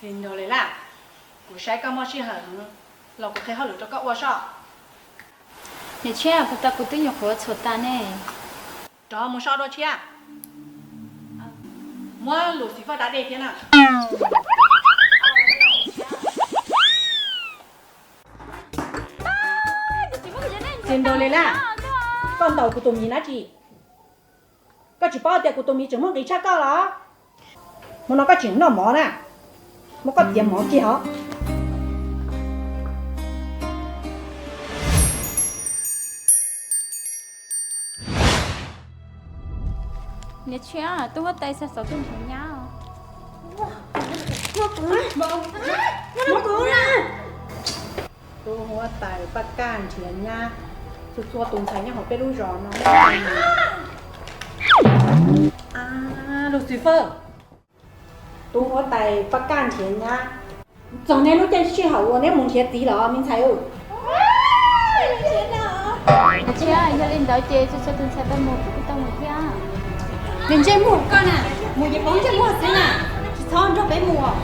Li ntawd li las, kuv saib koj muaj sij hawm los kuv qhia hauj lwm rau koj ua soj. Niam Tshiab, puas tas kuv twb nyuam qhuav txhuam tas ne. Rov mus soj dua tshiab. Muab Lucifer da dej thiab na. Li ntawd li las, koj ntaus kuv tus miv dab tsi? Koj tsis paub tias kuv tus miv tseem muaj nqis tshaj koj los? Hmo no koj tseem noj mov na, muab koj txiav mov kiag os. Niam Tshiab, tub huab tais xa xov tuaj nrhiav nyab. Tub huab tais Paj Kaj nrhiav nyab, txhua txhua tus ntxhais nyob hauv peb lub zos no. Lucifer, tub huab tais Paj Kaj nrhiav nyab. Txog nej lub caij sij hawm uas neb mus nrhiav txiv los me ntxhais. Niam Tshiab, yog li ntawd ces txhua txhua tus ntxhais peb mus kuv kuj tau mus thiab. Niam ntsej muag koj na, mus ces poob ntsej muag xwb na, tsis txhob nrog peb mus.